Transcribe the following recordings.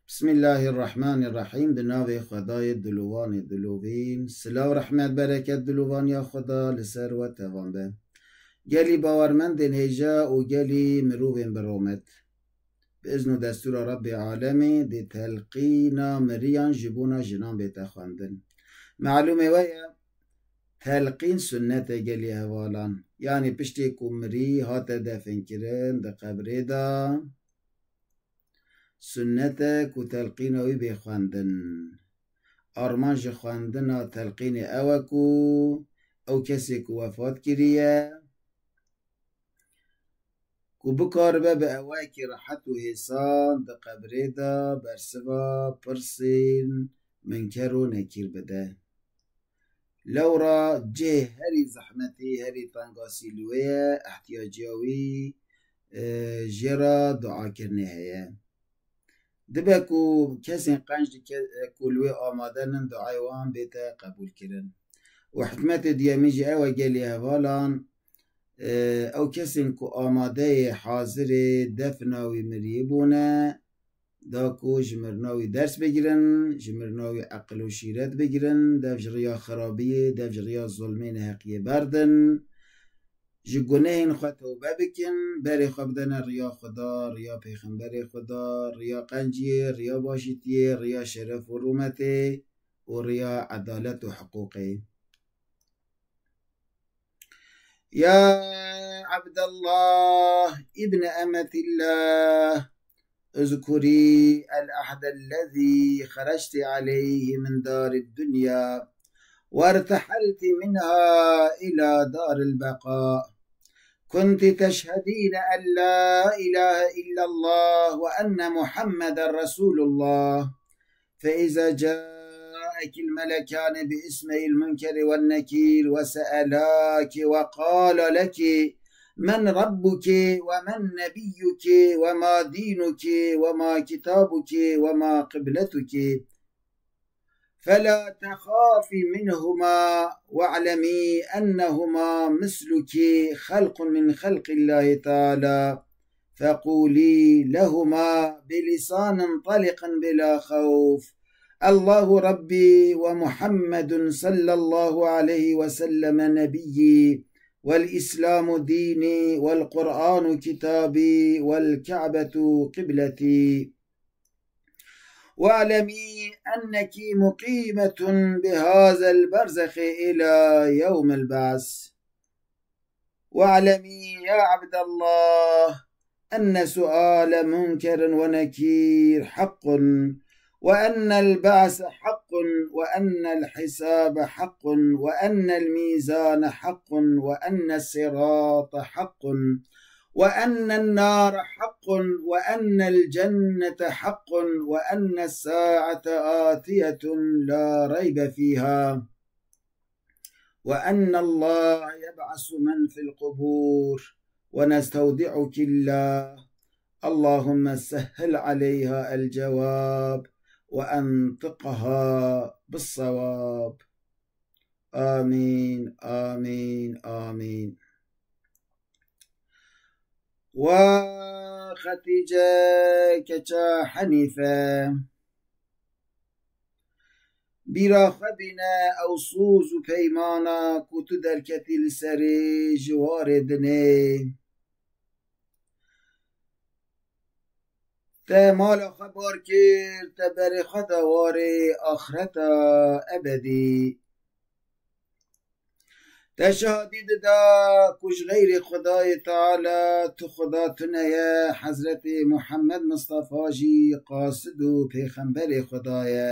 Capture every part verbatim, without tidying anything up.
Bismillahirrahmanirrahîm. Bi navê Xwedayê dilovanê dilovîn. Silav, rehmet, bereket, dilovaniya Xweda li ser we tevan be. Gelî bawermendên hêja û gelî mirovên bi romet. Bi izn û destûra Rebbê Alemê dê telqîna miriyan ji bona jinan bête xwendin. Melûmê we ye, telqîn sunnet e gelî hevalan. Yanî piştê ku mirî hate definkirin di qebrê de, sunnet e ku telqîna wî bê xwendin. Armanc ji xwendina telqînê ew e ku ew kesê ku wefat kiriye, ku bikaribe bi ewayekî rehet û hêsan di qebrê de bersiva pirsên Minker û Nekîr bide. Lewra cihê herî zehmetî, herî tengasî li wê ye, ihtiyaciya wî, e, jê re duakirinê heye. Dibe ku kesên qenc dike, e, ku li wê amade nin, duayê wan bête qebûlkirin. Û hikmetê duyemîn jî ew e gelî hevalan, e, ew kesên ku amadeyê hazirê defna wî miriyê bûne, da ku ji mirina wî ders bigirin, ji mirina wî eqil û şîret bigirin, dev ji riya xirabiyê, dev ji riya zulmê neheqiyê berdin, ji gunehên xwe tewbe bikin, berê xwe bidene riya Xweda, riya Pêxemberê Xweda, riya qenciyê, riya başîtiyê, riya şeref û rûmetê û riya edalet û hiqûqê. يا عبد الله، ابن أمة الله، اذكري العهد الذي خرجت عليه من دار الدنيا وارتحلت منها إلى دار البقاء. كنت تشهدين أن لا إله إلا الله وأن محمدا رسول الله، فإذا جاءك الملكان باسمي المنكر والنكير وسألاك وقال لك: من ربك ومن نبيك وما دينك وما كتابك وما قبلتك، فلا تخافي منهما واعلمي أنهما مثلك خلق من خلق الله تعالى، فقولي لهما بلسان طلق بلا خوف: الله ربي ومحمد صلى الله عليه وسلم نبيي، والإسلام ديني، والقرآن كتابي، والكعبة قبلتي. واعلمي أنك مقيمة بهذا البرزخ إلى يوم البعث. واعلمي يا عبد الله أن سؤال منكر ونكير حق، وأن البعث حق، وأن الحساب حق، وأن الميزان حق، وأن الصراط حق، وأن النار حق، وأن الجنة حق، وأن الساعة آتية لا ريب فيها، وأن الله يبعث من في القبور، ونستودعك الله، اللهم سهل عليها الجواب وأنطقها بالصواب. آمين، آمين، آمين. Wa Xetîce keça Henîfe, bîra xwe bîne ew soz û peymana ku tu derketî li serê ji warê dinê. Te mala xwe bar kir, te berê xwe da warê axireta ebedî. Te şahadî dida ku ji xeyrê Xwedayê Teala tu Xweda tune ye, Hezretê Muhammed Mistefa jî qasid û pêxemberê Xweda ye.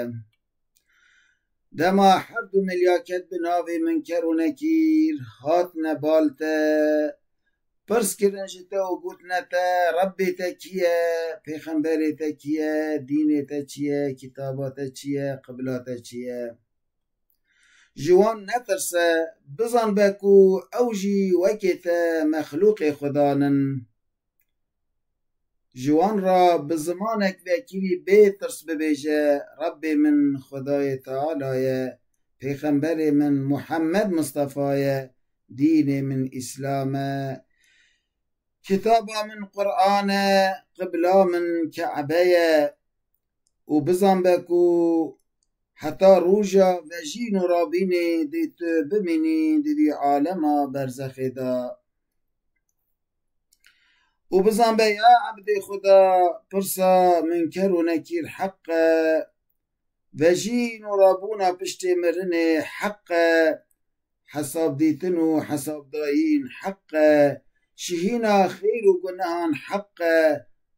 Dema her du milyaket bi navê Minker û Nekîr hatine bal te, pirs kirin ji te û gotine te, Rebbê te kî ye, pêxemberê te kî ye, dînê te çi ye, kitaba te çi ye, qibla te çi ye? Ji wan netirse, bizan be ku ew jî wekê te mexlûqê Xudan in. Ji wan re bi zimanek vekirî bê tirs bibêje, Rebbê min Xwedayê Teala ye, pêxemberê min Muhammed Mistefa ye, dînê min Îslam e, kitaba min Quran e, qibla min Ke'be ye. û bizanbe ku heta roja vejîn û rabînê dê tu bimînî di vî alema berzexê de. Û bizanbe ya ebdê Xuda, pirsa Munker û Nekîr heq e, vejîn û rabûna piştê mirinê heq e, hesabdîtin û hesabdayîn heq e, şihîna xêr û gunehan heq e,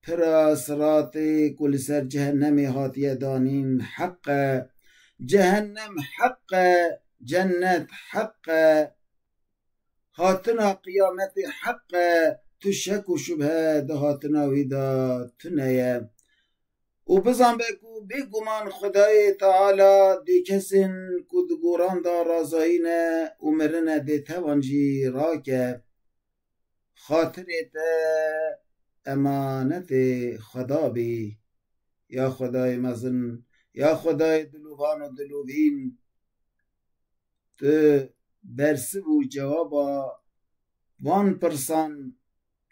pira siratê ku li ser cehennemê hatiye danîn heq e, cehennem heq e, cennet heq e, hatina qiyametê heq e, tu şek û şubhe di hatina wî de tune ye. Û bizanbe ku bêguman Xwedayê Teala dê kesên ku di goran de razayî ne û mirine dê tevan jî rake. Xatirê te emanetê Xweda bî. Ya Xwedayê mezin, ya Xwedayê dilovan û dilovîn, tu bersiv û cewaba van pirsan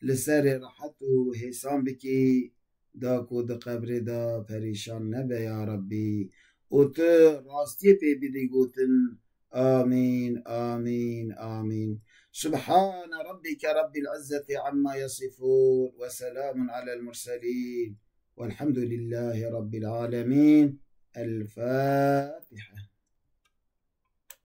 li serê rehet û hêsan bikî, da ku di qebrê de perîşan nebe ya Rebbî û tu rastiyê pê bidî gotin. Amîn, amîn, amîn. Subhane Rabbike Rabbil İzzeti amma yasifun ve selamun alel murselin velhamdülillahi Rabbil alemin. El Fatiha.